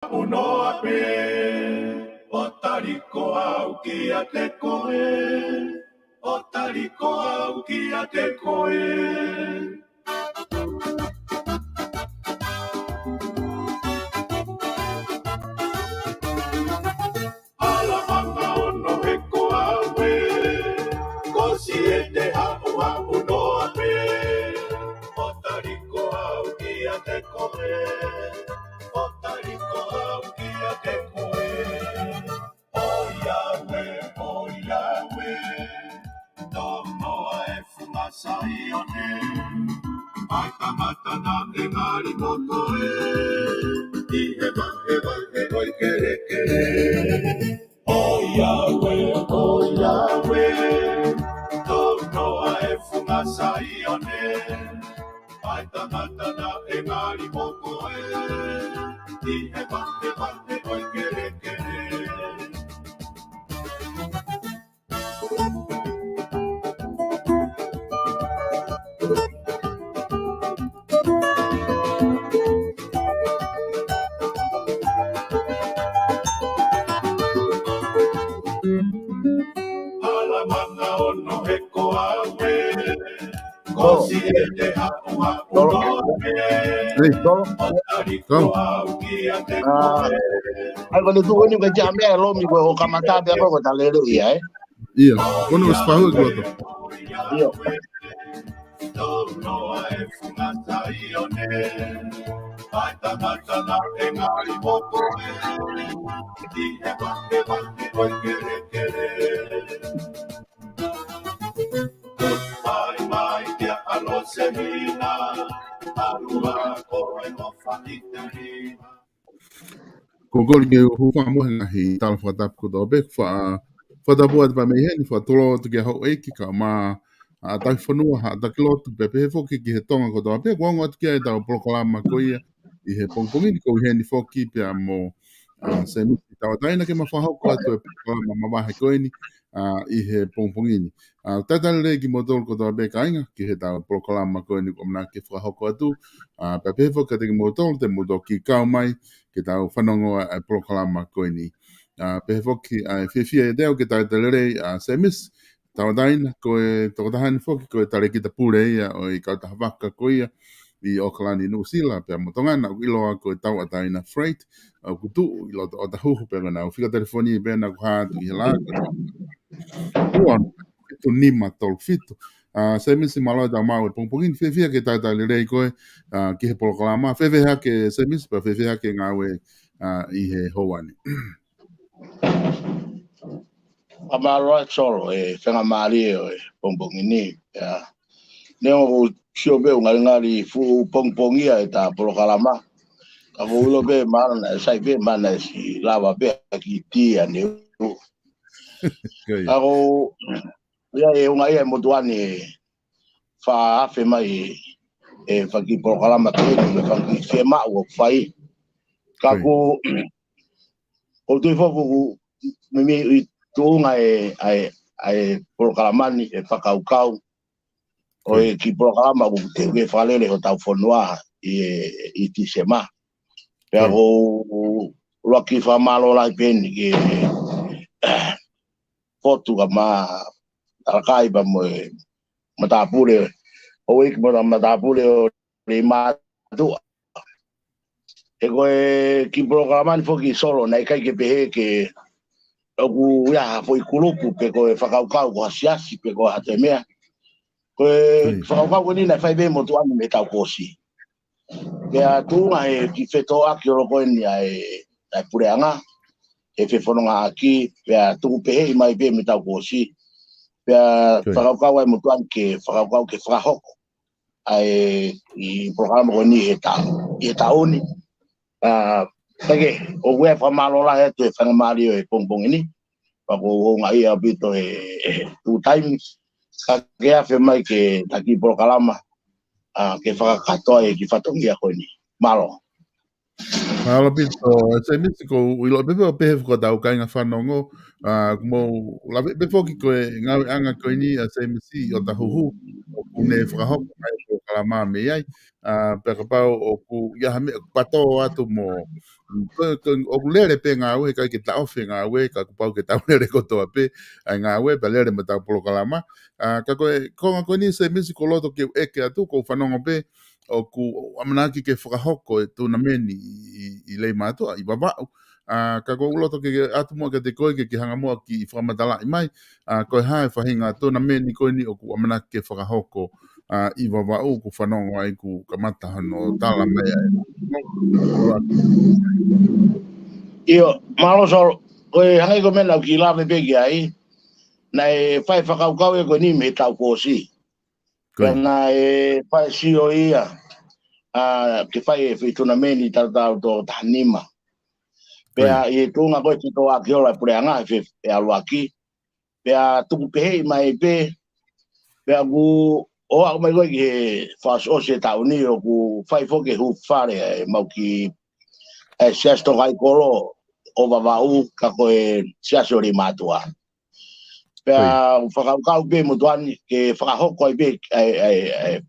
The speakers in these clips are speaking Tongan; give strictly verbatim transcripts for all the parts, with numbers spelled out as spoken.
Unoa pē, ʻo tali ko au kiate koe, ʻo tali ko au kiate koe. Hala manga ono he ko au ē, ko siʻete haʻuhaʻu noa pē, ʻo tali ko au kiate koe, ʻo tali ko au kiate koe. ʻOiauē, ʻoiauē, tō noa e funga Saione. ʻAi tangata naʻe ngali mo koe, ʻi he vahevahe ʻo e kelekele. ʻOiauē, ʻoiauē, tō noa e funga Saione. ʻAi tangata naʻe ngali mo koe, ʻi he vahevahe ʻo e kelekele. Hala manga ono he ko au ē, ko siʻete haʻuhaʻu noa pē, ʻo tali ko au kiate koe. ʻAi, ko e tuʻu eni ko e jam ē, Lomi, ko e ʻo kamata pē ko e ko e talele ia, ē? ʻIo, ko hono ʻosi pahu e kuata. ʻIo. Tō noa e funga Saione. ʻAi tangata naʻe ngali mo koe, ʻi he vahevahe ʻo e kelekele. Goodbye mai kia ʻAlo Semina, ʻalua ko e ʻofa ʻi te lima. Ko e kole ke u hūfanga mo e ngaahi tala fakatapu kotoa pē, fa-, fakatapu atu pē mei heni, fakatulou atu ki he houʻeiki kae ʻumaʻā ʻa e tauhi fonua, ʻa e taki lotu, pea pehē foki ki he Tonga kotoa pē, kuo ongo atu ki ai ʻetau polokalama ko ia ʻi he pongipongi ni, ko ʻUheni foki pea mo, ʻa, Semisi Tauʻatāina ke ma fakahoko atu e polokalama mavahe ko eni, ʻa, ʻi he pongipongi ni. ʻA, talitali lelei kimoutolu kotoa pē kāinga, ki heʻetau polokalama ko eni kuo ʻamanaki ke fakahoko atu, ʻa, pea pehē foki kiate kimoutolu, te mou toki kau mai, ke tau fanongo ʻa e polokalama ko eni. ʻA, pehē foki, ʻa, fiefia ʻiate au ke talitali lelei, ʻa, Semisi Tauʻatāina, ko e tokotaha ni foki, ko e talēkita pule ia ʻo e kautaha vaka ko ia ʻi ʻOkalani, Nuʻusila, pea mo Tonga na, ʻoku ʻiloa ko e Tauʻatāina Freight, ʻoku tuʻu ʻi loto ʻOtahuhu, pea ko ʻenau fika telefoni pē naʻa ku hā atu ʻi he lā, ua fitu nima tolu fitu. ʻA, Semisi, mālō e tau maʻu e pongipongi ni, fiefia ke talitali lelei koe, ʻa, ki he polokalama, fēfē hake Semisi, pea fēfē hake ngāue, ʻa, ʻi he houa ni. ʻA, mālō ʻa Solo, e fenga mālie ʻo e pongipongi ni, ʻa. Neongo ʻoku sio pē ʻoku ngalingali fuʻu pongipongia ʻeta polokalama. Ka ʻoku ou ʻilo pē mana, sai pē mana si lava pē ki tia neu. Ko ia. Ka ʻoku ia e unga ia e motuʻa ni fakaafeʻi mai e fanga kiʻi polokalama ko eni, e fanga kiʻi fiemaʻu ʻoku fai. Ka ʻoku, ʻoku ou tui foki ʻoku meimei ʻi tuʻunga e, ʻa e, ʻa e polokalama ni e fakakaukau ʻo e kiʻi polokalama ʻoku teʻeki ke fakalele hotau fonua ʻi, ʻi Tīsema. Pea ʻoku ou ʻuluaki fakamālō lahi pē eni ki he Fotu kae ʻumaʻā Talakai pea mo e matāpule, ʻo e kiʻi mata-, matāpule ʻo Leimātuʻa. He ko e kiʻi polokalama ni foki Solo, naʻe ʻikai ke pehē ke ʻoku ʻi ai ha foʻi kulupu pe ko e fakakaukau ko ha siasi pe ko ha toe meʻa. Ko e fakakaukau ko eni naʻe fai pē motuʻa ni mei he taʻu kuo ʻosi. Pea tuʻunga he kiʻi fetōʻaki holo ko eni ʻa e, ʻa e puleʻanga, he fefonongaʻaki, pea tuku peheʻi mai pē mei he taʻu kuo ʻosi. Pea fakakaukau ai motuʻa ni ke fakakaukau ke fakahoko ʻa e kiʻi polokalama ko eni he taʻu, ʻi he taʻu ni. ʻA, pea ke, ʻoku ou fakamālō lahi atu he fenga mālie ʻo e pongipongi ni. Pea ʻoku ou houngaʻia ʻaupito he, he two times. Ka ke afe mai ke taki polokalama, ʻa, ke fakakakato ai e kiʻi fatongia ko eni. Mālō. Mālō ʻaupito, Semisi, ʻoku ou ʻilo pē ʻoku pehē foki hotau kāinga fanongo, ʻa, ʻoku mou lave pē foki ko e ngāueʻanga ko eni ʻa Semisi ʻi ʻOtahuhu, ʻoku ne fakahoko mai e polokalama mei ai, ʻa, pea kapau ʻoku ʻi ai ha meʻa ʻoku patō atu mo, Ko, ko, ʻoku lele pē ngāue, he ʻikai ke taʻofi e ngāue, ka kuo pau ke tau lele kotoa pē ʻa e ngāue, pea lele mo ʻetau polokalama. ʻA, ka ko e, ko e ngaahi ko eni Semisi kuo loto ke u ʻeke atu, ʻoku ou fanongo pē ʻoku ʻamanaki ke fakahoko e tunameni ʻi, ʻi, ʻi Leimātuʻa, ʻi Vavaʻu. ʻA, ka ʻoku ou loto ke, ke ʻatu muʻa kiate koe ke, ke hanga muʻa ʻo kiʻi fakamatalaʻi mai, ʻa, ko e hā e faʻahinga tunameni ko eni ʻoku ʻamanaki ke fakahoko, ʻa, ʻi Vavaʻu, ʻoku fanongo ai ʻoku kamata hono tala mai ai. ʻIo, mālō Solo, ko e hangē ko e meʻa naʻa ku kiʻi lave pē ki ai, naʻe fai fakakaukau ia ko eni mei he taʻu kuo ʻosi. Ko ia. Pea naʻe fai sio ia, ʻa, ke fai e foʻi tunameni tautau toko taha nima. Pea ʻi he tuʻunga ko e sitoa ke ola e puleʻanga he fe-, e ʻaluʻaki. Pea tuku peheʻi mai pē, pea ʻoku ʻoatu mai ko ē ki he fakaʻosiʻosi e taʻu ni ʻoku fai foki e hū fale e mau ki he Siasi Tokaikolo ʻo Vavaʻu ka ko e Siasi ʻo Leimātuʻa. Pea ʻoku fakakaukau pē mo tuani ke fakahoko ai pē ʻa e, ʻa e, ʻa e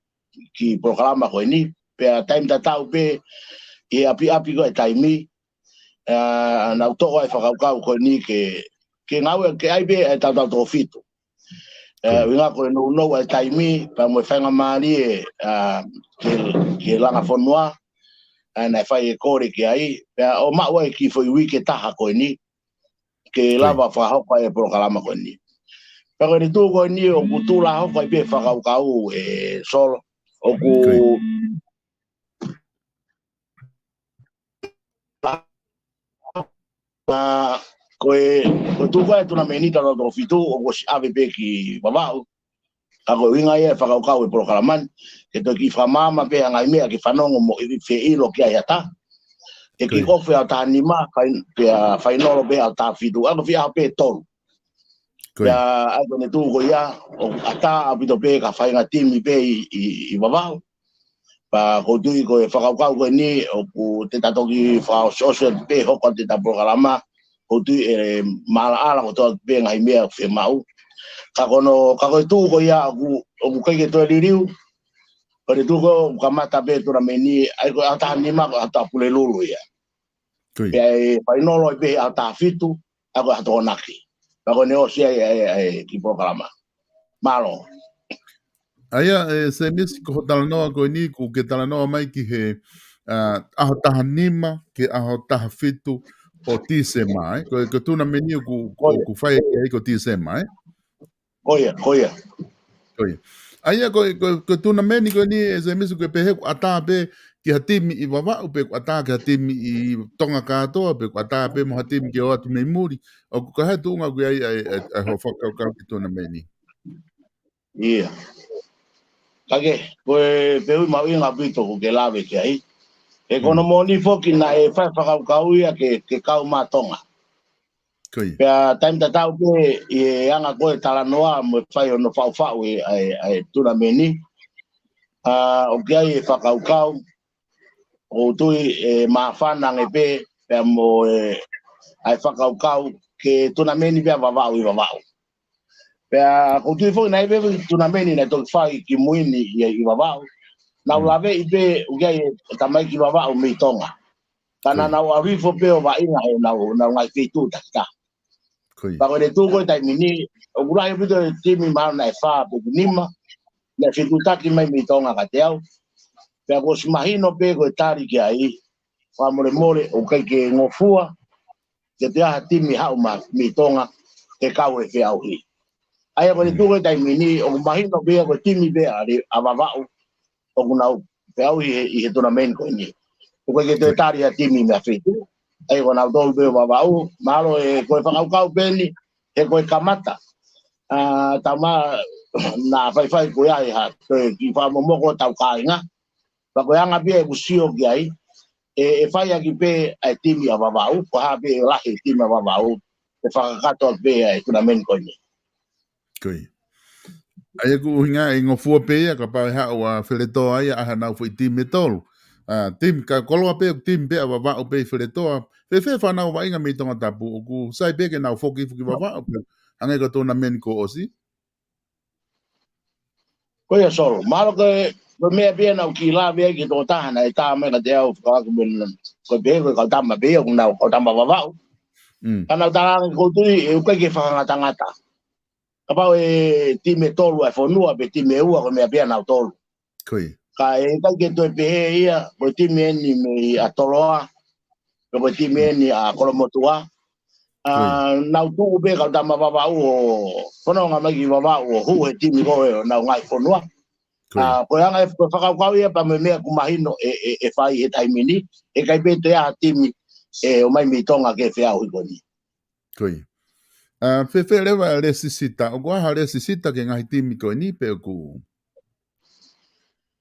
kiʻi polokalama ko eni. Pea taimi tatau pē ʻi he ʻapiʻapi ko e taimi, ʻa, naʻa ku toʻo ai e fakakaukau ko eni ke, ke ngāue ke ʻai pē ʻa e tautau toko fitu. ʻA, ʻuhinga ko e nounou ʻa e taimi, pea mo e faingamālie, ʻa, ke, ke langa fonua, ʻa, naʻe fai e kole ki ai, pea ʻo maʻu ai e kiʻi foʻi uike ʻe taha ko eni, ke lava fakahoko ai e polokalama ko eni. Pea ko eni tuʻu ko eni ʻoku tuʻu lā hoko ai pē fakakaukau e Solo, ʻoku ʻA, ko e, ko e tuʻu ko ē e tunameni tautau toko fitu ʻoku ʻosi ʻave pē ki Vavaʻu. Ka ko e ʻuhinga ia e fakakaukau e polokalama ni, ke toe kiʻi fakamaama pē ʻa e ngaahi meʻa ke fanongo mo ʻi feʻilo ki ai ha taha. ʻE kiʻi kofi ʻa e taha nima, fai-, pea fainolo pē ʻa e taha fitu, ʻa ko e fie ʻaho pē ʻe tolu. Pea ʻa ko eni tuʻu ko ia, ʻoku ʻatā ʻaupito pē ki ha faʻahinga timi pē ʻi, ʻi, ʻi Vavaʻu. Pea ʻoku ou tui ko e fakakaukau ko eni, ʻoku te ta toki fakaʻosiʻosi pē hoko atu ʻeta polokalama, ʻoku ou tui ʻe maʻalaʻala kotoa pē ngaahi meʻa ʻoku fiemaʻu. Ka ko hono, ka ko e tuʻu ko ia ʻoku, ʻoku ʻikai ke toe liliu, ko e tuʻu ko ē ʻoku kamata pē e tunameni, ʻa ia ko e ʻaho taha nima ko e ʻaho Pulelulu ia. Pea ʻe fainolo ai pē he ʻaho taha fitu, ʻa ia ko e ʻaho Tokonaki. Pea ko ʻene ʻosi ai, ai, ai, kiʻi polokalama. Mālō. ʻA ia, ʻe, Semisi, ko hoʻo talanoa ko eni, ʻoku ke talanoa mai ki he, ʻa, ʻaho taha nima, ki he ʻaho taha fitu ʻo Tīsema, ē? Ko, ko e tunameni ʻoku, ʻoku fai ai ko Tīsema, ē? Ko ia, ko ia. Ko ia. ʻA ia, ko, ko, ko e tunameni ko eni, ʻe Semisi, ʻoku ke pehē ʻoku ʻatā pē ki ha timi ʻi Vavaʻu pe ʻoku ʻatā ki ha timi ʻi Tonga kātoa, pe ʻoku ʻatā pē mo ha timi ke ō atu mei muli. ʻOku, ko e hā e tuʻunga ʻoku ʻi ai, ʻa e, ʻa e, ʻa e hoʻo fakakaukau ki he tunameni? ʻIo. Ka ke, ko e fehuʻi mahuʻinga ʻaupito ʻoku ke lave ki ai. He ko hono moʻoni foki naʻe fai fakakaukau ia ke, ke kau mai Tonga. Pea taimi tatau pē ʻi he anga ko ē e talanoa mo e fai hono faʻufaʻu e, ʻa e, ʻa e tunameni. ʻA, ʻoku ʻi ai e fakakaukau, ʻoku ou tui ʻe māfana ange pē, pea mo e, ʻa e fakakaukau ke tunameni pē ʻa Vavaʻu ʻi Vavaʻu. Pea ʻoku ou tui foki naʻe ʻi ai pē e tunameni naʻe toki fai kimui ni ʻi, ʻi Vavaʻu. Naʻa ku laveʻi pē ʻoku ʻi ai e tamaiki Vavaʻu mei Tonga. Ka naʻa nau ʻalu hifo pē ʻo vaʻinga he ʻenau, ʻenau ngaahi feituʻu takitaha. Pea ko ʻene tuʻu ko ē e taimi ni, ʻoku lahi ʻaupito e timi mahalo naʻe fā pe ʻoku nima, naʻe fetuʻutaki mai mei Tonga kiate au. Pea kuo ʻosi mahino pē ko e tali ki ai, fakamolemole, ʻoku ʻikai ke ngofua, ke toe ʻi ai ha timi haʻu mai mei Tonga, ke kau he feʻauhi. ʻA ia ko ʻene tuʻu ko ē e taimi ni, ʻoku mahino pē ia ko e timi pē ʻa Le-, ʻa Vavaʻu, ʻoku nau feʻauhi ʻi he, ʻi he tunameni ko eni. ʻOku ʻikai ke toe tali ha timi mei ha feituʻu. ʻA ia ko nautolu pē ʻo Vavaʻu, mahalo ʻe ko e fakakaukau pē eni, he ko e kamata. ʻA, tama naʻa faifai ko ia ʻi ha, toe kiʻi fakamomoko ʻetau kāinga. Pea ko e anga pē ia ʻeku sio ki ai, ʻe, ʻe fai ʻaki pē ʻa e timi ʻa Vavaʻu, ko e hā pē ʻe lahi e timi ʻa Vavaʻu, ʻe fakakakato ʻaki pē ʻa e tunameni ko eni. Ko ia. ʻA ia ko e ʻuhinga ʻe ngofua pē ia, kapau ʻe haʻu ʻa Feletoa ia ʻa haʻanau foʻi timi ʻe tolu. ʻA, timi, ka koloa pē, timi pē ʻa Vavaʻu pē ʻi Feletoa. Fēfē fānau vaʻinga mei Tongatapu, ʻoku sai pē ke nau foki hifo ki Vavaʻu, pē hangē ko e tunameni kuo ʻosi? Ko ia Solo, mahalo ko e, ko e meʻa pē ia naʻá ku kiʻi lave ai ki he tokotaha naʻe tā mai kiate au, fekauʻaki mo e, ko e pehē ko e kau tama pē ia, ko e kau tama Vavaʻu. Ka naʻá ku talaange ʻoku ou tui ʻe ʻikai ke fakangatangata. Kapau ʻe timi ʻe tolu ʻa e fonua pe timi ʻe ua, ko e meʻa pē ia ʻanautolu. Ka ʻe ʻikai ke toe pehē ia, ko e timi eni mei ʻAtoloa, pe ko e timi eni ʻa Kolomotuʻa. ʻA, nau tuʻu pē kau tama Vavaʻu ʻo fononga mai ki Vavaʻu ʻo hū he timi ko ē ʻo ʻenau ngaahi fonua. ʻA, ko e anga e, ko e fakakaukau ia pea mo e meʻa ʻoku mahino ʻe, ʻe, ʻe fai he taimi ni, ʻe ʻikai pē toe ʻi ai ha timi ʻe ō mai mei Tonga ki he feʻauhi ko eni. Ko ia. ʻA, fēfē leva e lēsisita, ʻoku ʻi ai ha lēsisita ki he ngaahi timi ko eni pe ʻoku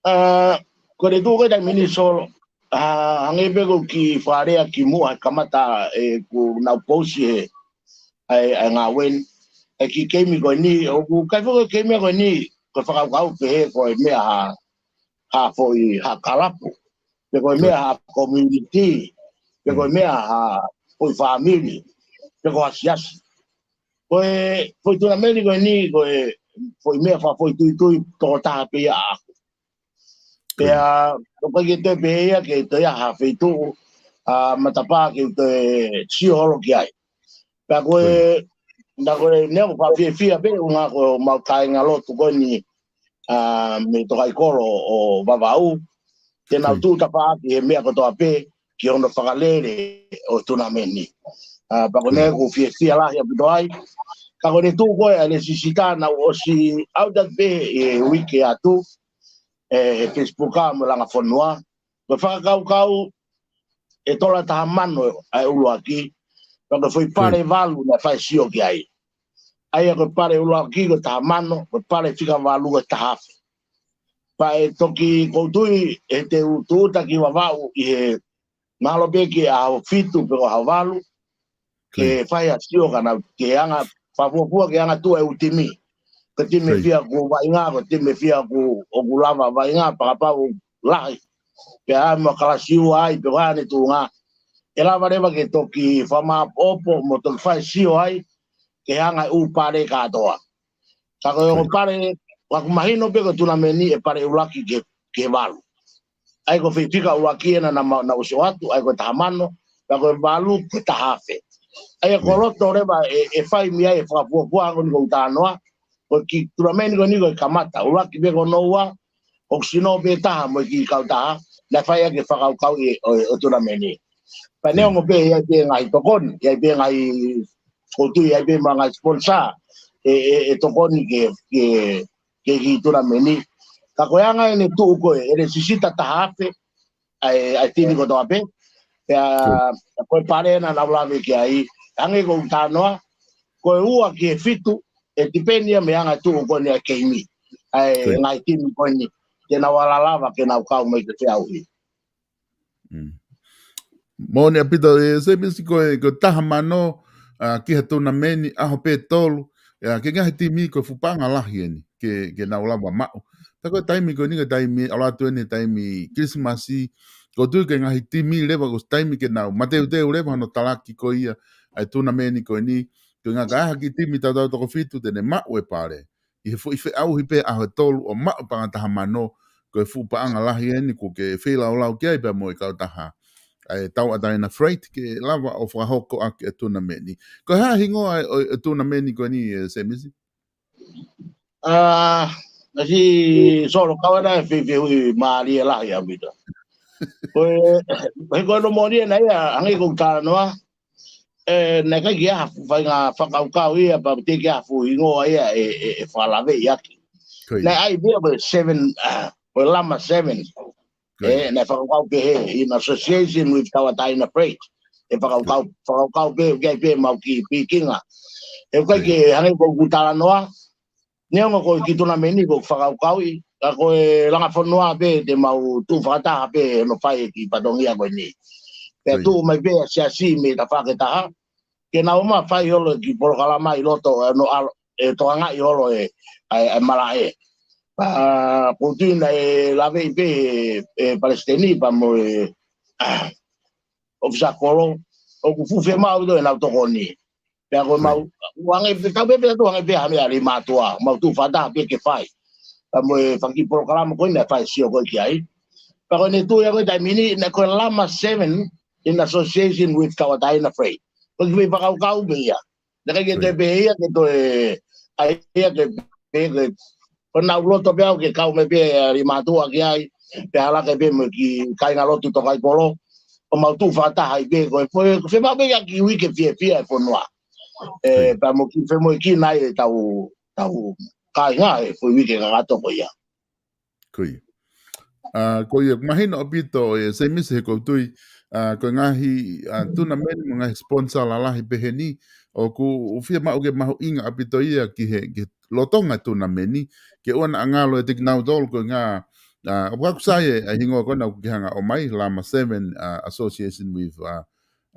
ʻA, ko e tuʻu ko ē taimi ni Solo, ʻa, hangē pē ko e kiʻi fakalea kimuʻa he kamata ʻeku nau pousi he, ʻa e, ʻa e ngāue ni. ʻA e kiʻi keimi ko eni, ʻoku ʻikai foki ko e keimi ko eni, ko e fakakaukau pehē ko e meʻa ha, ha foʻi, ha kalapu. Pe ko e meʻa ha community. Pe ko e meʻa ha foʻi fāmili. Pe ko ha siasi. Ko e foʻi tunameni ko eni, ko e foʻi meʻa fakafoʻituitui tokotaha pē ia ʻaʻaku. Pea, ʻoku ʻikai ke toe pehē ia ke toe ʻi ai ha feituʻu, ʻa, matapā ke u toe sio holo ki ai. Pea ko e, na ko e, neongo fakafiefia pē, ʻuhinga ko homau kāingalotu ko eni, ʻa, mei Tokaikolo ʻo Vavaʻu. Te nau tuʻu tafaʻaki he meʻa kotoa pē, ki hono fakalele ʻo e tunameni. ʻA, pea ko ʻene ʻoku fiefia lahi ʻaupito ai. Ka ko ʻene tuʻu ko ē ʻa e lēsisita naʻá ku ʻosi ʻauta pē he uike atu, ʻe, he Facebook ʻa mo e langa fonua. Ko e fakakaukau ʻe tola taha mano ʻa e ʻuluaki, pea ko e foʻi pale valu naʻe fai sio ki ai. ʻA ia ko e pale ʻuluaki ko e taha mano, ko e pale fika valu ko e taha afe. Pea ʻe toki ʻoku ou tui ʻe te u tuʻuta ki Vavaʻu ʻi he mahalo pē ki he ʻaho fitu pe ko e ʻaho valu, ke fai ha sio ka nau ke anga, fakafuofua ke anga tuʻu e ʻū timi. Ko e timi ʻe fiha ʻoku vaʻinga, ko e timi ʻe fiha ʻoku, ʻoku lava vaʻinga, pea kapau ʻoku lahi. Pea ʻai mo e kalasi ua ai, pe ko e hā ʻene tuʻunga. ʻE lava leva ke toki fakamāʻopoʻopo, mo toki fai sio ai, ke anga e ʻū pale kātoa. Ka ko e ongo pale, ʻoku mahino pē ko e tunameni ʻe pale ʻuluaki ki he, ki he valu. ʻA ia ko e foʻi fika ʻuluaki ena naʻa ma-, naʻá ku ʻosi ʻoatu, ʻa ia ko e taha mano, pea ko e valu ko e taha afe. ʻA ia ko e loto leva ʻe, ʻe fai mei ai e fakafuofua ko eni ʻoku ou talanoa, ko e kiʻi tunameni ko eni ko e kamata, ʻuluaki pē ko hono ua, ʻoku sino pē taha mo e kiʻi kautaha, naʻe fai ʻaki e fakakaukau ʻi, ʻo, ʻo e tunameni. Pea neongo pē, ʻi ai pē ngaahi tokoni, ʻi ai pē ngaahi, ʻoku ou tui, ʻi ai pē mo e ngaahi sponsor, ʻe, ʻe, ʻe tokoni ke, ke, ke kiʻi tunameni. Ka ko e anga ʻene tuʻu ko ē, ʻe lēsisita taha afe, ʻa e, ʻa e timi kotoa pē. Pea, ko e pale naʻá ku lave ki ai, hangē ko ʻeku talanoa, ko e ua ki he fitu, ʻe tipeni ia mei he anga e tuʻu ko eni ʻa e keimi. ʻA e ngaahi timi ko eni, te nau ala lava ke nau kau mai ki he feʻauhi. Moʻoni ʻaupito, ʻe Semisi ko e, ko e taha mano, ʻa, ki ha tunameni, ʻaho pē tolu, ʻa, ki he ngaahi timi ko e fuʻu paʻanga lahi eni, ke, ke nau lava maʻu. Pea ko e taimi ko eni, ko e taimi, ʻalu atu eni taimi Kilisimasi, ʻoku ou tui ko e ngaahi timi leva, ko e taimi ke nau mateuteu leva hono talaki ko ia, ʻa e tunameni ko eni, ko e ngaahi ka ʻi ai ha kiʻi timi tautau toko fitu te ne maʻu e pale. ʻI he foʻi feʻauhi pē ʻaho ʻe tolu ʻo maʻu paʻanga taha mano, ko e fuʻu paʻanga lahi eni ʻoku ke feilaulau ki ai pea mo e kautaha ʻa e Tauʻatāina Freight ke lava ʻo fakahoko ʻaki e tunameni. Ko e hā e hingoa ʻo e, ʻo e tunameni ko eni ʻe Semisi? ʻA, ʻasi Solo, kau ena e feifeihuʻi mālie lahi ʻaupito. Ko e, he ko e no moʻoni ena ia, hangē ko ʻeku talanoa, ʻe, naʻe ʻikai ke ʻi ai ha faʻahinga fakakaukau ia, pea teʻeki ai ha fuʻu hingoa ia ʻe, ʻe, ʻe fakalaveʻi ʻaki. Naʻe ʻai pē ia ko e seven, ʻa, ko e Lama seven. ʻE, naʻe fakakaukau pehē, in association with Tauʻatāina Freight. ʻE fakakaukau, fakakaukau pē, ʻoku ʻi ai pē ʻemau kiʻi pikinga. ʻE ʻikai ke hangē ko ʻeku talanoa, neongo ko e kiʻi tunameni ko e fakakaukauʻi, ka ko e langa fonua pē te mau tuʻu fakataha pē hono fai e kiʻi fatongia ko eni. Pea tuʻu mai pē ʻa e siasi mei he tafaʻaki ʻe taha, ke nau ō mai fai holo e kiʻi polokalama ʻi loto, ʻe, no ʻalo, ʻe tokangaʻi holo e, ʻa e, ʻa e malaʻe. Pea, ʻoku ou tui naʻe laveʻi pē ʻe, ʻe Palesiteni pea mo e, ʻa, ʻofisa kolo, ʻoku fuʻu fiemaʻu ʻaupito ʻenau tokoni. Pea ko e mau, ʻoange pē, tau pē pē atu ʻoange pē ha meʻa ʻa e mātuʻa, mau tuʻu fakataha pē ke fai. Pea mo e fanga kiʻi polokalama ko ē naʻe fai e sio ko ē ki ai. Pea ko ʻene tui ia ko ē taimi ni, naʻe ko e Lama Seven in association with Tauʻatāina Freight. Ko e kiʻi fakakaukau pē ia. Naʻe ʻikai ke toe pehē ia ke toe, ʻai ia ke pehē ke, ko ʻenau loto pē au ke kau mai pē ʻa Leimātuʻa ki ai, pea hala ke pē mo e kiʻi kāingalotu Tokaikolo, ʻo mau tuʻu fakataha ai pē, ko e, ko e, ko e fiemaʻu pē ia ke ui ke fiefia e fonua. ʻE, pea mo e kiʻi femoʻuekina ai ʻetau, tau kāinga he foʻi uike kakato ko ia. Ko ia. ʻA, ko ia, mahino ʻaupito ʻe Semisi he ʻoku ou tui, ʻa, ko e ngaahi, ʻa, tunameni mo e ngaahi sponsor lalahi pehē ni, ʻoku fiemaʻu ke mahuʻinga ʻaupito ia ki he, ki he lolotonga e tunameni, ke ʻoua naʻa ngalo ʻiate kinautolu ko e ngaahi, ʻa, ʻoku ʻikai ke sai e, ʻa e hingoa ko ena ʻoku ke hanga ʻo ʻomai, Lama Seven, ʻa, association with, ʻa,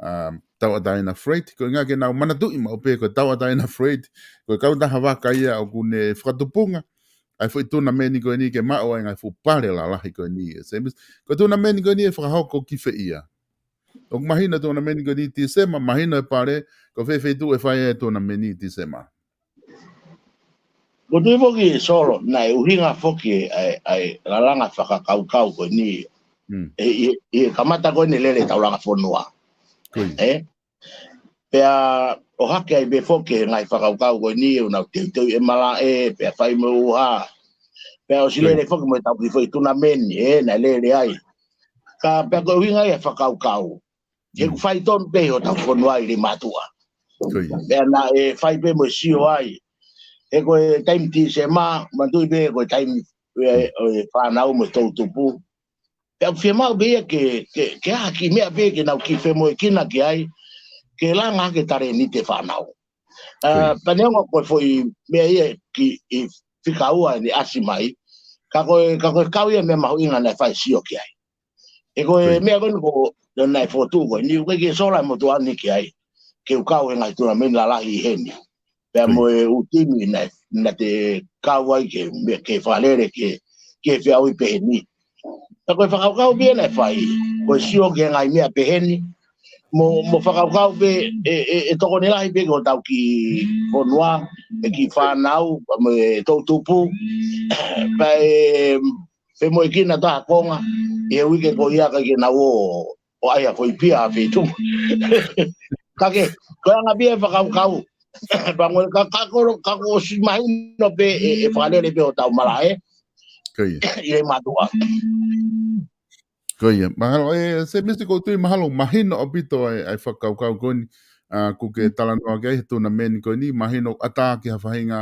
ʻa, Tauʻatāina Freight, ko e ʻuhinga ke nau manatuʻi maʻu pē ko e Tauʻatāina Freight, ko e kautaha vaka ia ʻoku ne fakatupunga ʻa e foʻi tunameni ko eni ke maʻu ai e ngaahi fuʻu pale lalahi ko eni, ʻe Semisi. Ko e tunameni ko eni ʻe fakahoko ki fē ia? ʻOku mahino e tunameni ko eni Tīsema, mahino e pale, ko fē feituʻu ʻe fai ai e tunameni Tīsema? ʻOku ou tui foki Solo, naʻe ʻuhinga foki ʻa e, ʻa e lalanga fakakaukau ko eni. Mm. ʻE, ʻi, ʻi he kamata ko eni e lele taulanga fonua. Ko ia. ʻE? Pea ʻohake ai pē foki he ngaahi fakakaukau ko eni, ʻo nau teuteu e malaʻe, pea fai mo e ʻuha. Pea ʻosi lele foki mo ʻetau kiʻi foʻi tunameni, ʻe, naʻe lele ai. Ka pea ko e ʻuhinga ia e fakakaukau. He ʻoku fai tonu pē ʻi hotau fonua ʻi Leimātuʻa. Ko ia. Pea naʻe fai pē mo e sio ai. He ko e taimi Tīsema, manatuʻi pē ko e taimi ʻo e, ʻo e fānau mo e toʻutupu. Pea ʻoku fiemaʻu pē ia ke, ke, ke ʻi ai ha kiʻi meʻa pē ke nau kiʻi femoʻuekina ki ai, ke langa hake e talēniti e fānau. ʻA, pea neongo ko e foʻi meʻa ia ki, ʻi fika ua ʻene ʻasi mai, ka ko e, ka ko e kau ia e meʻa mahuʻinga naʻe fai e sio ki ai. He ko e meʻa ko eni ko, naʻe fokotuʻu ko eni, ʻoku ʻikai ke Solo e motuʻa ni ki ai, ke u kau he ngaahi tunameni lalahi ʻi heni. Pea mo e ʻū timi naʻe, naʻa te kau ai ke, ke fakalele ke, ke feʻauhi pehē ni. Ka ko e fakakaukau pē ia naʻe fai, ko e sio ki he ngaahi meʻa pehē ni, mo, mo fakakaukau pē ʻe, ʻe, ʻe tokoni lahi pē ki hotau kiʻi fonua, e kiʻi fānau, pea mo e toʻutupu, pea ʻe femoʻuekina taha konga, ʻi he uike ko ia ka ke nau ō, ʻo ʻai ha foʻi pia ʻa feituʻu. Ka ke, ko e anga pē ia e fakakaukau. Pea ngoi ka, ka ko, ka ko ʻosi mahino pē ʻe, ʻe fakalele pē hotau malaʻe. Ko ia. ʻI Leimātuʻa. Ko ia. Mahalo, ʻe, Semisi ʻoku ou tui mahalo, mahino ʻaupito ʻa e, ʻa e fakakaukau ko eni, ʻa, ʻoku ke talanoa ki ai he tunameni ko eni, mahino ʻatā ki ha faʻahinga,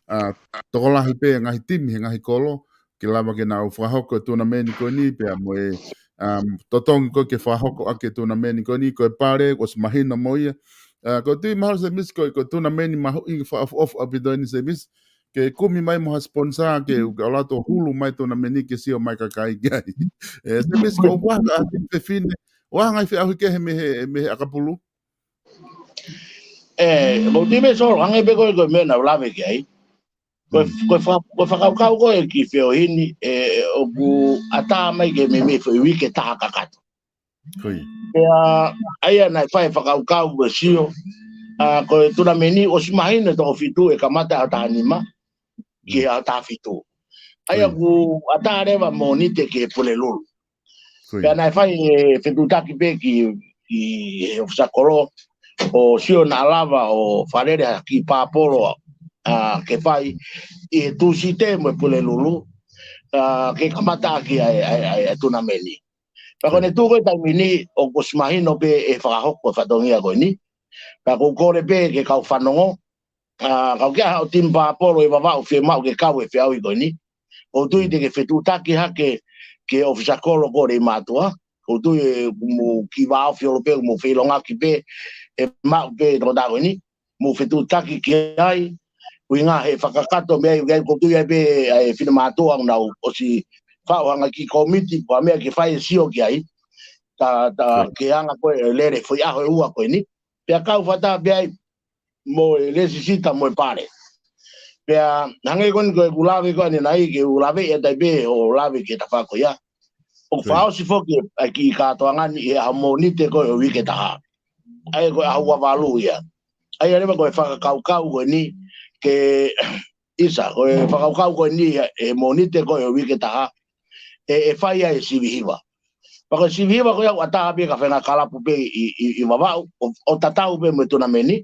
ʻa, tokolahi pē ngaahi timi, he ngaahi kolo, ke lava ke nau fakahoko e tunameni ko eni, pea mo e, um, totongi ko ē ke fakahoko ʻaki e tunameni ko eni, ko e pale, ʻosi mahino mo ia. ʻA, ʻoku ou tui mahalo Semisi ko e, ko e tunameni mahuʻinga fakaʻofoʻofa ʻaupito eni Semisi, ke kumi mai mo ha sponsor ke, ke ʻalu atu ʻo hulu mai e tunameni ke sio mai e kakai ki ai. ʻE, Semisi ko e ʻuhinga ʻa e fefine, ʻuhinga e feʻauhi kehe mei he, mei he ʻakapulu? ʻE, ʻoku ou tui pē Solo, hangē pē ko e, ko e meʻa naʻa ku lave ki ai. Ko e, ko e fa-, ko e fakakaukau ko ē ki he feʻauhi ni, ʻe, ʻoku ʻatā mai ke meimei foʻi uike ʻe taha kakato. Ko ia. Pea, ʻa ia naʻe fai e fakakaukau ko e sio, ʻa, ko e tunameni ʻosi mahino e toko fitu ʻe kamata ʻaho taha nima, ki he ʻaho taha fitu. ʻA ia ʻoku ʻatā leva Mōnite ki he Pulelulu. Ko ia. Pea naʻe fai e fetuʻutaki pē ki, ki he ʻōfisa kolo, ʻo sio naʻa lava ʻo fakalele ha kiʻi pāpolo, ʻa, ke fai ʻi he Tūsite mo e Pulelulu, ʻa, ke kamata ʻaki ʻa e, ʻa e, ʻa e, ʻa e tunameni. Pea ko ʻene tuʻu ko ē taimi ni, ʻoku ʻosi mahino pē ʻe fakahoko e fatongia ko eni. Pea ʻoku ou kole pē ki he kau fanongo, ʻa, kapau ʻoku ʻi ai haʻo timi pāpolo ʻi Vavaʻu fiemaʻu ke kau he feʻauhi ko eni, ʻoku ou tui te ke fetuʻutaki hake ki he ʻōfisa kolo ko ē ʻi Leimātuʻa. ʻOku ou tui ʻe, ʻoku mou kiʻi vāofi holo pē, ʻoku mou feʻilongaki pē, ʻe maʻu pē e tokotaha ko eni, mou fetuʻutaki ki ai, ʻuhinga he fakakakato mei ai, ʻoku ou tui ai pē ʻa e finemātuʻa ʻoku nau ʻosi faʻu ha ngaahi kiʻi kōmiti, pe ko ha meʻa ke fai e sio ki ai, ta, ta ke anga ko ē e lele foʻi ʻaho ʻe ua ko eni, pea kau fakataha pē ai mo e lēsisita mo e pale. Pea, hangē ko eni ko ʻeku lave ko eni ʻanenai ke u lave ia tai pē ʻo lave ki he tafaʻaki ko ia. ʻOku fakaʻosi foki ʻa e kiʻi kātoanga ni ʻi he ʻaho Mōnite ko ē ʻo e uike ʻe taha. ʻA ia ko e ʻaho ua valu ia. ʻA ia leva ko e fakakaukau ko eni ke, ʻIsa, ko e fakakaukau ko eni ʻe Mōnite ko e uike taha, ʻe, ʻe fai ai e sivi hiva. Pea ko e sivi hiva ko ia ʻoku ʻatā pē ki he faʻahinga kalapu pē ʻi, ʻi, ʻi Vavaʻu, ʻo, ʻo tatau pē mo e tunameni,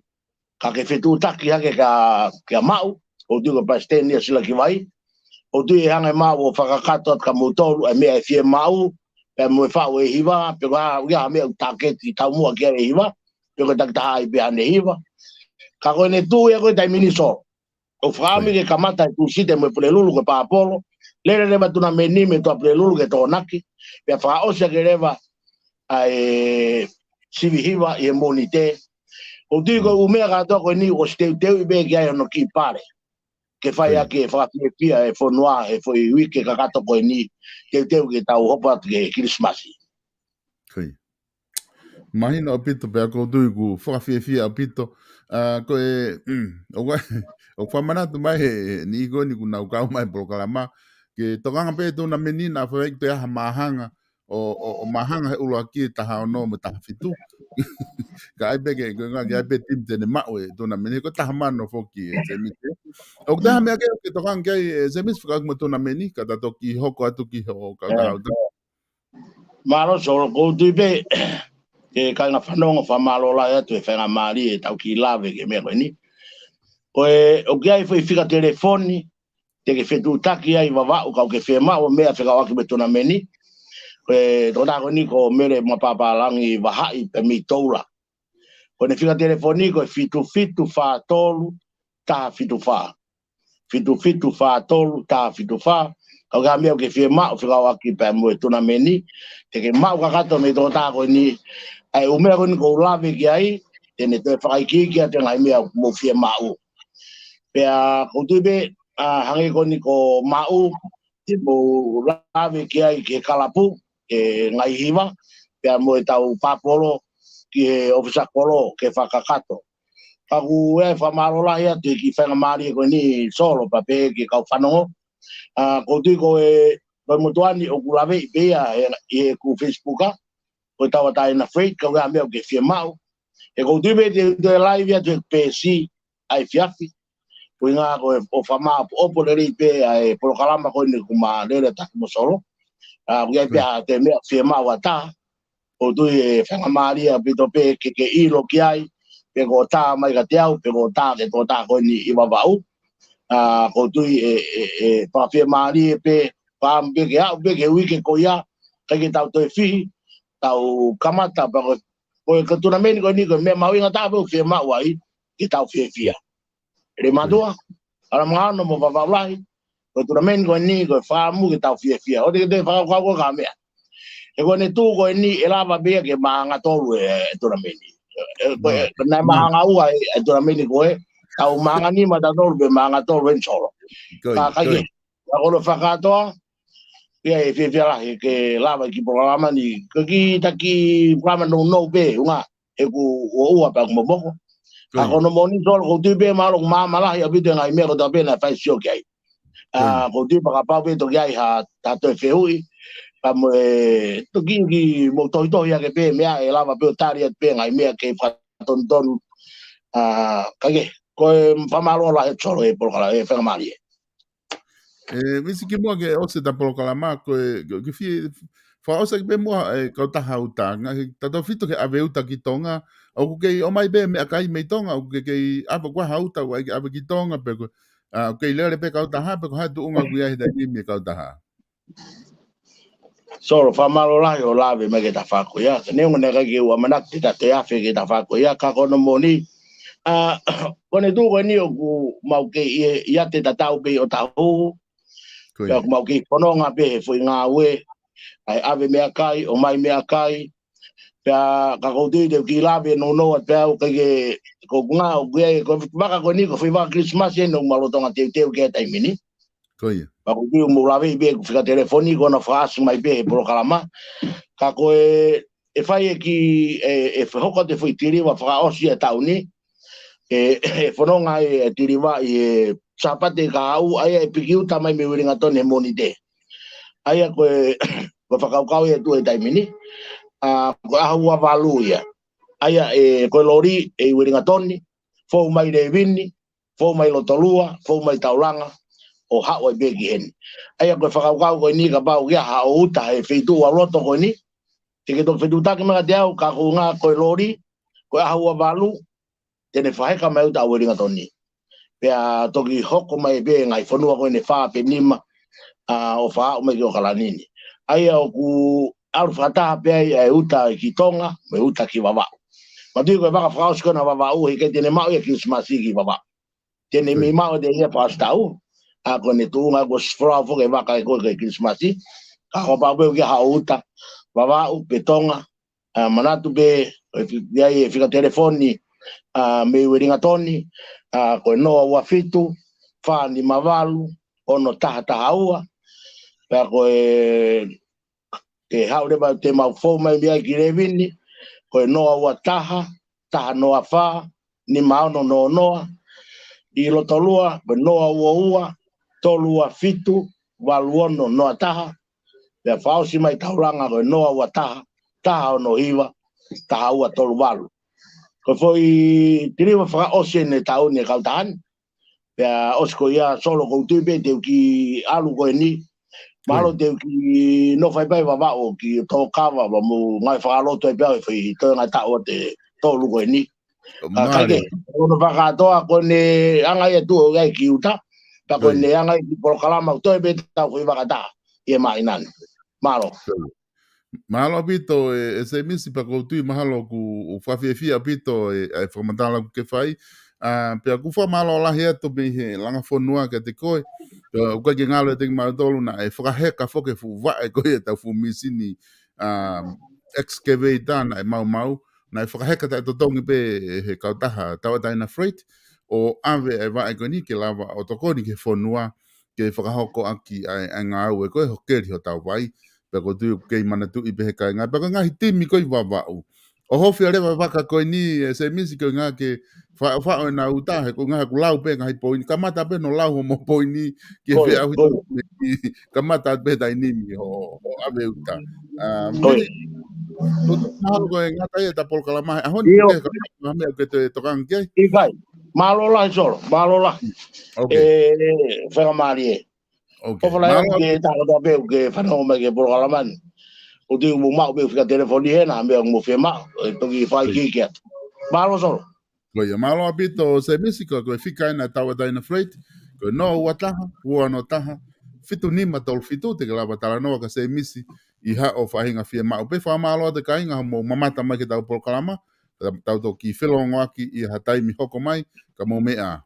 ka ke fetuʻutaki hake kia, kia Maʻu, ʻoku tui ko e palesiteni ia Silakivai, ʻoku tui ʻe hanga ʻe Maʻu ʻo fakakakato atu kia moutolu, ʻa e meʻa ʻe fie maʻu, pea mo e faʻu e hiva, pe ko e hā, ʻoku ʻi ai ha meʻa ʻoku tāketi taumuʻa ki ai e hiva, pe ko e takitaha ai pē haʻane hiva. Ka ko ʻene tuʻu ia ko e taimi ni Solo. ʻOku fakaʻamu ke kamata ʻi he Tūsite mo e Pulelulu ko e Pāpolo, lele leva tunameni mei he Toa Pulelulu ki he Tokonaki, pea fakaʻosi ake leva ʻa e sivi hiva ʻi he Mōnite. ʻOku tui ko e ʻū meʻa kātoa ko eni ʻosi teuteuʻi pē ki ai hono kiʻi pale. Ke fai ʻaki e fakafiefia e fonua he foʻi uike kakato ko eni, teuteu ke tau hopo atu ki he Kilisimasi. Mahino ʻaupito pea ʻoku ou tui ʻoku fakafiefia ʻaupito. ʻA, ko e, mm, ʻoku, ʻoku fakamanatu mai he, he niʻihi ko eni ʻoku nau kau mai he polokalama, ke tokanga pē tunameni naʻa fai ʻi he taha māhanga, ʻo, ʻo, ʻo māhanga he ʻuluaki, taha ono mo e taha fitu. Ka ʻai pē ke, ke, ke ʻai pē timi te ne maʻu e tunameni, ko e taha mano foki e Semisi. ʻOku ʻi ai ha meʻa ke, ke tokanga ki ai e Semisi fekauʻaki mo e tunameni, ka ta toki hoko atu ki hoʻo kautaha ʻuta. Mālō Solo, ʻoku ou tui pē, ke kāinga fanongo fakamālō lahi atu he faingamālie ʻetau kiʻi lave ki he meʻa ko eni. Ko e, ʻoku ʻi ai e foʻi fika telefoni, te ke fetuʻutaki ai Vavaʻu ka ʻoku ke fiemaʻu ha meʻa fekauʻaki mo e tunameni. Ko e tokotaha ko eni ko Mele Mapapālangi Vahaʻi pē mei Toula. Ko ʻene fika telefoni ko e fitu fitu fā tolu taha fitu fā. Fitu fitu fā tolu taha fitu fā. Ka ʻoku ʻi ai ha meʻa ʻoku ke fiemaʻu fekauʻaki pea mo e tunameni, te ke maʻu kakato mei he tokotaha ko eni ʻa e ʻū meʻa ko eni ʻoku ou lave ki ai, te ne toe fakaikiiki atu e ngaahi meʻa ʻoku mou fiemaʻu. Pea ʻoku ou tui pē, ʻa, hangē ko eni ko Maʻu, te mou lave ki ai ki he kalapu, ki he ngaahi hiva, pea mo ʻetau Pāpolo ki he ʻōfisa kolo ke fakakakato. Ka ʻoku ou fakamālō lahi atu he kiʻi faingamālie ko eni Solo pea pehē ki he kau fanongo. ʻA, ʻoku ou tui ko e, ko e motuʻa ni ʻoku laveʻi pē ia he, ʻi heʻeku Facebook, ko e Tauʻatāina Freight, ka ʻoku ʻi ai ha meʻa ʻoku ke fiemaʻu. He ʻoku ou tui pē te u toe live atu he peesi ʻa e efiafi. Ko e ʻuhinga ko e ʻoku fakamāʻopoʻopo lelei pē ʻa e polokalama ko eni ʻoku ma lele ʻaki mo Solo. ʻA, ʻoku ʻi ai pē ha toe meʻa fiemaʻu ʻa ha taha. ʻOku ou tui ʻe faingamālie ʻaupito pē ke ke ʻilo ki ai, pe ko hoʻo tā mai kiate au, pe ko hoʻo tā ki he tokotaha ko eni ʻi Vavaʻu. ʻA, ʻoku ou tui ʻe, ʻe, ʻe fakafiemālie pē, fakaʻamu pē ke aʻu pē ki he uike ko ia, ʻikai ke tau toe fihi, tau kamata pē ko e, ko e, ko e tunameni ko eni ko e meʻa mahuʻinga taha pē ʻoku fiemaʻu ai ke tau fiefia. Lelei mātuʻa, Alamagahano mo Vavaʻu Lahi, ko e tunameni ko eni ko e fakaʻamu ke tau fiefia. ʻOua te ke toe fakakaukau ki ha meʻa. He ko ʻene tuʻu ko eni ʻe lava pē ia ke māhanga tolu e, e tunameni. ʻE, ko e, naʻe māhanga ua e, e tunameni ko ē, tau māhanga nima tautolu pe māhanga tolu eni Solo. Ka, ka ke, ka ko hono fakakātoa, ʻoku ou fiefia lahi ke lava e kiʻi polokalama ni, ko e kiʻi taki polokalama nounou pē, ʻuhinga, he ʻoku ʻoua pē ʻeku momoko. Ka ko hono moʻoni Solo, ʻoku ou tui pē mahalo ʻoku maama lahi ʻaupito e ngaahi meʻa kotoa pē naʻe fai sio ki ai. ʻA, ʻoku ou tui pē kapau pē toki ʻi ai ha, ha toe fehuʻi, ka mo e toki kiʻi mou tohitohi ake pē meʻa ʻe lava pē ʻo tali atu pē ngaahi meʻa ke fakatonutonu. ʻA, ka ke, ko e fakamālō lahi Solo he polokalama, he faingamālie. ʻE, Misi, kimuʻa ke ʻosi ʻeta polokalama, ko e, ke, ke fie, fakaʻosi ake pē muʻa e kautaha uta, ngaahi tautefito ke ʻave uta ki Tonga, ʻoku kei ʻomai pē meʻakai mei Tonga, ʻoku kei, kei ʻave ko ha uta, ʻoku ʻai ke ʻave ki Tonga, pe ko, ʻa, ʻoku kei lele pē kautaha, pe ko e hā e tuʻunga ʻoku ʻi ai he taimi ni e kautaha. Solo, fakamālō lahi hoʻo lave mai ki he tafaʻaki ko ia. Ka neongo naʻe ʻikai ke u ʻamanaki te ta toe afe ki he tafaʻaki ko ia, ka ko hono moʻoni. ʻA, ko ʻene tuʻu ko eni ʻoku mau kei ʻi, ʻiate tatau pē ʻi ʻOtahuhu. Pea ʻoku mau kei fononga pē he foʻi ngāue, ʻa e ʻave meʻakai, ʻomai meʻakai. Pea ka ʻoku ou tui te u kiʻi lave nounou atu pē au, ʻikai ke, ko e ʻuhinga ʻoku ʻi ai, ko e vaka ko eni, ko e foʻi vaka Kilisimasi eni ʻoku mau lolotonga teuteu ki ai he taimi ni. Ko ia. Pea ʻoku ou tui ʻoku mou laveʻi pē ʻeku fika telefoni, ko hono fakaʻasi mai pē he polokalama. Ka ko e, ʻe fai e kiʻi, ʻe, ʻe hoko atu e foʻi tiliva fakaʻosi e taʻu ni. ʻE, ʻe fononga ai e tiliva ʻi he Sāpate kahaʻu, ʻa ia ʻe piki uta mai mei Uelingatoni he Mōnite. ʻA ia ko e, ko e fakakaukau ia ʻe tuʻu he taimi ni. ʻA, ko e ʻaho ua valu ia. ʻA ia ʻe, ko e loli ʻe ʻi Uelingatoni, fou mai Levini, fou mai Lotolua, fou mai Taulanga, ʻo haʻu ai pē ki heni. ʻA ia ko e fakakaukau ko eni kapau ʻoku ʻi ai ha ʻo uta he feituʻu ʻa loto ko eni, te ke toki fetuʻutaki mai kiate au, ka ko e ʻuhinga ko e loli, ko e ʻaho ua valu, te ne fakaheka mai uta ʻa Uelingatoni. Pea toki hoko mai pē ngaahi fonua ko eni fā pe nima, ʻa, ʻo faʻu mai ki ʻAokalani ni. ʻA ia ʻoku ʻalu fakataha pē ai ʻa e uta ki Tonga, mo e uta ki Vavaʻu. Manatuʻi ko e vaka fakaʻosi ko ena ʻa Vavaʻu, heʻikai te ne maʻu ia Kilisimasi ki Vavaʻu. Te ne mei maʻu ʻe ia fakaʻosi taʻu, ʻa ko ʻene tuʻunga ko e folau foki e vaka ʻe ko e Kilisimasi, ka ko e pau pē ʻoku ʻi ai ha ʻo uta, Vavaʻu pe Tonga, ʻa, manatu pē, ʻe fi-, ʻi ai e fika telefoni, ʻa, mei Uelingatoni, ʻa, ko e noa ua fitu, fā nima valu, ono taha taha ua, pea ko e, te haʻu leva te mau fou mai mei ai ki Levini, ko e noa ua taha, taha noa fā, nima ono noa noa, ʻi Lotolua, ko e noa ua ua, tolu ua fitu, valu ono noa taha, pea fakaʻosi mai Taulanga ko e noa ua taha, taha ono hiva, taha ua tolu valu. Ko e foʻi tiliva fakaʻosi eni e taʻu ni e kautaha ni. Pea ʻosi ko ia Solo ʻoku ou tui pē te u kiʻi ʻalu ko eni. Mālō te u kiʻi nofo ai pē ʻi Vavaʻu kiʻi tō kava, pea mou ngāue fakalotu ai pē ʻi he foʻi toenga taʻu ʻe tolu ko eni. Ka ʻikai ke, ʻoku ou fakakātoa ko ʻene anga ia tuʻu ʻo ʻai ki uta, pea ko ʻene anga ia ki polokalama ʻoku toe pē tau foʻi vaka taha ʻi he māhina ni. Mālō. Mālō ʻaupito e, e Semisi, pea ʻoku ou tui mahalo ʻoku, ʻoku fakafiefia ʻaupito e, e fakamatala ʻoku ke fai. ʻA, pea ʻoku fakamālō lahi atu mei he langa fonua kiate koe. Pea ʻoku ʻikai ke ngalo ʻiate kimautolu naʻe fakaheka foki e fuʻu vaʻe ko ia ʻetau fuʻu mīsini, ʻa, excavator naʻe maumau. Naʻe fakaheka taʻetotongi pē ʻe he kautaha Tauʻatāina Freight ʻo ʻave e vaʻe ko eni ke lava ʻo tokoni ki he fonua ke fakahoko ʻaki ʻa e, ʻa e ngāue ko e hokeli hotau vai. Pea ʻoku ou tui ʻoku kei manatuʻi pē he kāinga. Pea ko e ngaahi timi ko ē ʻi Vavaʻu. ʻO hofia leva e vaka ko eni e Semisi ko e ʻuhinga ke fa-, faʻo ʻena uta he ko e ʻuhinga ʻoku lau pē ngaahi poini. Kamata pē hono lau hoʻomo poini ki he feʻauhi. Kamata pē taimi ni ʻo, ʻo ʻave uta. ʻA, Mili, ʻoku ou tui mahalo ko e ngata ia ʻeta polokalama he ʻaho ni, ʻio, pe ko e hā ha meʻa ʻoku ke toe tokanga ki ai? ʻIkai. Mālō lahi Solo, mālō lahi. ʻE, fakamālie. ʻOku ou tui mālō ke tā kotoa pē ʻoku ke fanongo mai ki he polokalama ni. ʻOku ou tui ʻoku mou maʻu pē fika telefoni hena, meʻa ʻoku mou fiemaʻu, ʻe toki fai ki ke atu. Mālō Solo. Ko ia, mālō ʻaupito Semisi, ko e fika ena Tauʻatāina Freight, ko e noa ua taha, ua ono taha, fitu nima tolu fitu, te ke lava talanoa kia Semisi ʻi haʻo faʻahinga fiemaʻu. Pea fakamālō atu kāinga hoʻomou mamata mai ki heʻetau polokalama, tau toki felōngoaki ʻi ha taimi hoko mai, ka mou meʻa ā.